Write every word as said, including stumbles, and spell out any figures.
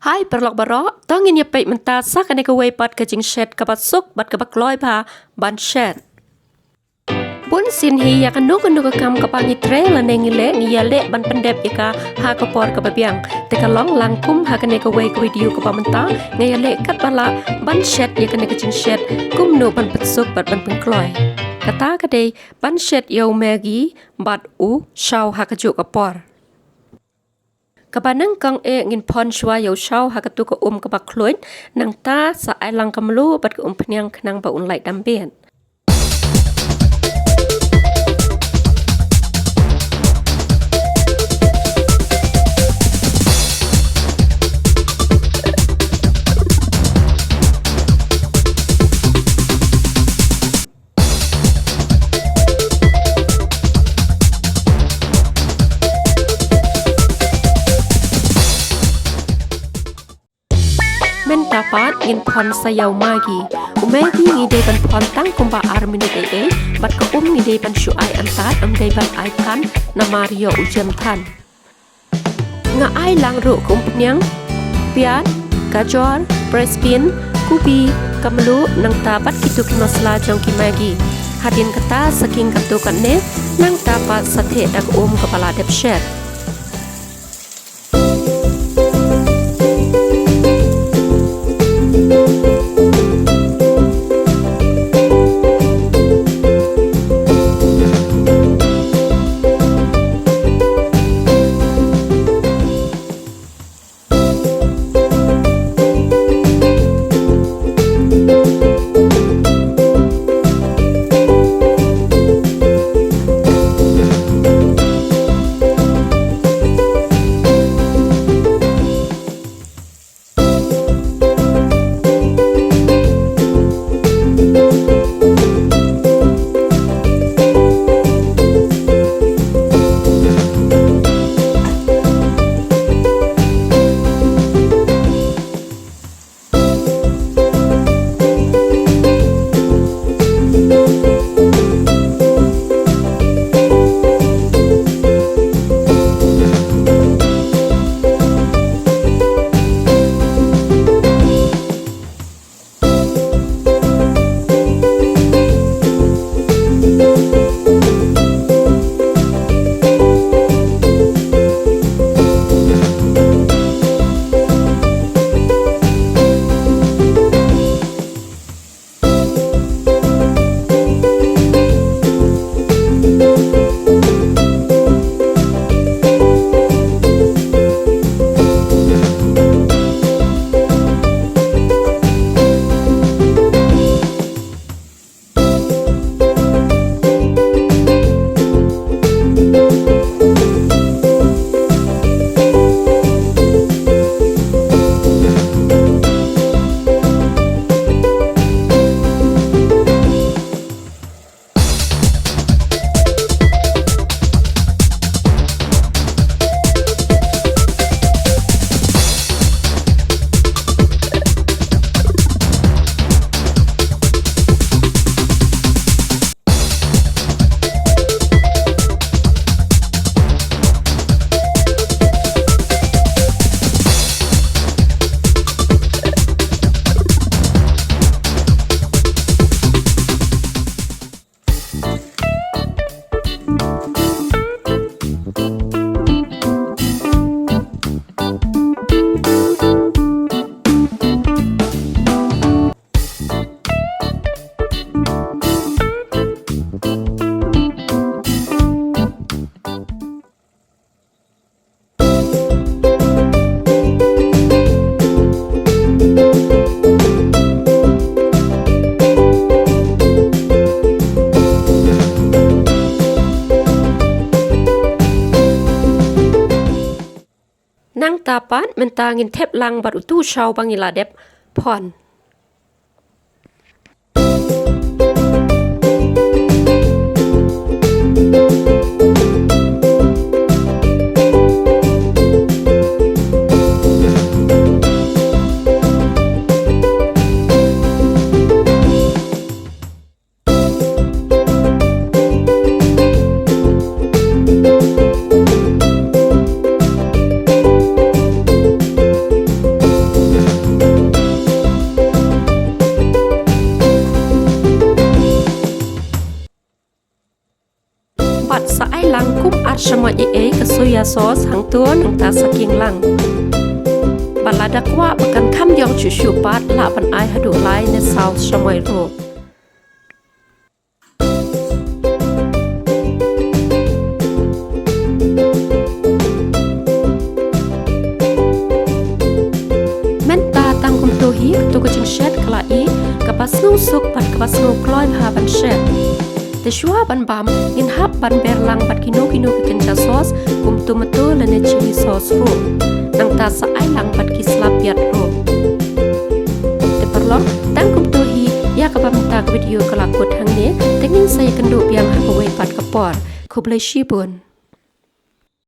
Ai paralok baroh, to ngin ïa peit mynta sa kane kawei pat ka jingshet kaba suk bad kaba kloi bha ban shet. Bun sien hi ïa kano kano ka kam kaba ngi trei lane ngi leh, ngi ïa leh ban pyndep ïa ka ha ka por kaba biang. Te ka long lang kum ha kane kawei ka video kaba mynta, nga ïa leh katba lah ban shet ïa kane ka jingshet kumno ban pynsuk bad ban pynkloi. Kata ka dei ban shet ïa u Maggi bad u shaw ha kajuh ka por. Kaba nyngkong eh ngin phon shuwa ïa u shaw ha katu ka um kaba khluit, nangta sa ai lang ka mluh bad ka umphniang khnang ba un lait dam biat. Mynta pat ngin phon sa ïa u Maggi. U Maggi ngi dei ban phon tang kumba ar minit eh eh, bad ka um ngi dei ban shu ai antad, ym dei ban ai than namar ïoh u jem than. Nga ai lang ruh ka umphniang, piat, gajor, french bean, kubi, ka mluh, nangta bad kitu ki masala jong ki Maggi. Hadien kata sa khing katto katne, nangta pat sa theh da ka um kaba la dep shet. Nangta pat mynta ngin thep lang bad utu u shaw ba ngi la dep phon. soya sauce hangto nangta sa king lang. Bad lada kwah ba kan kham ïong shuh shuh pat lah ban ai haduh lai ne saw shamoi ruh. Mynta tang kumto hi kato ka jingshet ka la ih kaba sngewsuk bad kaba sngew kloi bha ban shet. Te shuwa ban bam ngin hap ban ber lang bad kino kino ki kynja sauce kum tomato lane chili sauce ruh. Nangta sa ai lang bad ki slap biat ruh. Te paralok, tang kumto hi ïa kaba mynta ka video ka la kut hangne, te ngin sa ïakynduh biang ha kawei pat ka por. Khublei shibun.